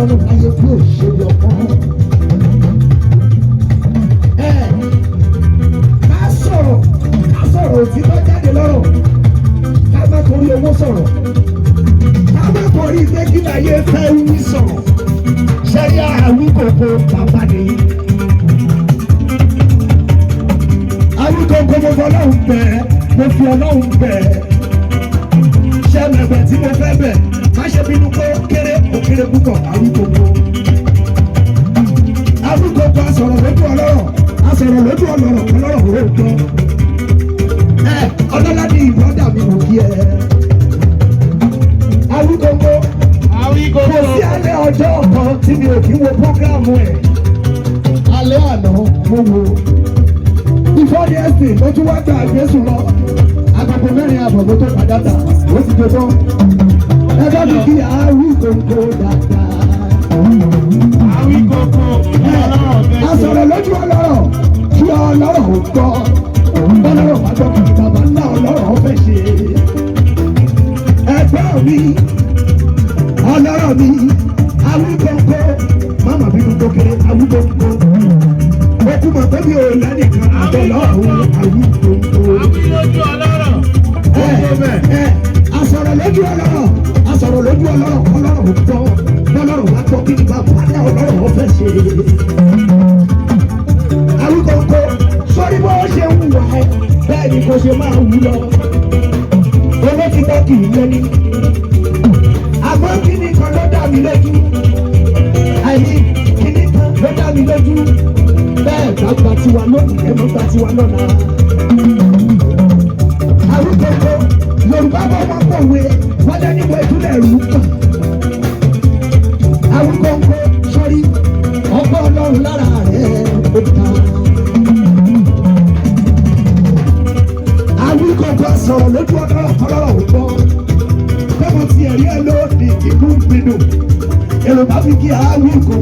sọnù láyé bí ò ṣe bí ọmọ. Ẹ ká sọ̀rọ̀, ká sọ̀rọ̀ òtítọ́ jáde lọ́rọ̀, ká má torí owó sọ̀rọ̀, ká má torí pé kí láyé fẹ́ wí sọ̀rọ̀. Ṣẹ́rí Àwíkòkò bàbá nìyí. Àwíkòkò, mo fọ Ọlọ́run bẹ̀, mo fi Ọlọ́run bẹ̀. Ṣé mẹ̀bẹ̀ tí mo fẹ́ bẹ̀? Má ṣe bínú pé ó kéré, ó kéré púpọ̀, Àwíkòkò. Àwíkòkò, asọ̀rọ̀ lójú ọlọ́rọ̀, asọ̀rọ̀ lójú ọlọ́rọ̀, ọlọ́rọ̀ ò gbọ́. Ẹ ọlọ́lá ní ìbrọ́dà mi, kò kí ẹ. Àwíkòkò, kò sí alẹ́ ọjọ́ kan tí mi ò kí wo program ẹ̀. Alẹ́ àná mo wo. Before the ẹ̀sìn ló tún wá gba àgbésùn lọ. 4:30 ló tó padà tà, ó ti tó tán. Ẹ bá mi kí Àwíkòkò dáadáa. Àwíkòkò, kí ọlọ́rọ̀ fẹ́ ṣe. Asọ̀rọ̀ lójú ọlọ́rọ̀, kí ọlọ́rọ̀ ò gbọ́. Ọlọ́rọ̀ bá gbọ́, kí bàbá ńlá ọlọ́rọ̀ fẹ́ ṣe. Ẹgbẹ́ mi, ọlọ́rọ̀ mi, Àwíkòkò, máma bínú tó kéré, Àwíkòkò. Ó kú mọ̀ pé mi ò lẹ́nìkan àtọ̀lọ́run, Àwíkòkò. Àwí lójú ọlọ́rọ̀. Ẹ ẹ asọ̀rọ̀ lójú ọlọ́rọ̀, asọ̀rọ̀ lójú ọlọ́rọ̀, ọlọ́rọ̀ ò gbọ́. Ọlọ́rọ̀ bá gbọ́, kí ni bàbá ńlá ọlọ́rọ̀ fẹ́ ṣe? Àwíkòkò, sórí bó ṣe ń wà ẹ́, bẹ́ẹ̀ ni kò ṣe máa wù lọ. Owó ti tọ́ kì í lẹ́ni. Àmọ́ kíní kan ló dá mi lójú, àìní kíní kan ló dá mi lójú, bẹ́ẹ̀ bá gba tiwa lónìí, ẹ mọ́ gba tiwa lọ́la. Àwíkòkò, Yorùbá bá wọn pòwe, wọ́n lé níbo ìtúlẹ̀ rú pa. Àwíkòkò, sórí ọgbọ́n Ọlọ́run lára rẹ̀ ó ta. Àwíkòkò, sọ̀rọ̀ lójú ọlọ́rọ̀, ọlọ́rọ̀ ò gbọ́. Tọ́mọ ti ẹ̀rí ẹ̀ lónìí, ìlú ń pinnu. Èrò bá fi kí Àwíkòkò.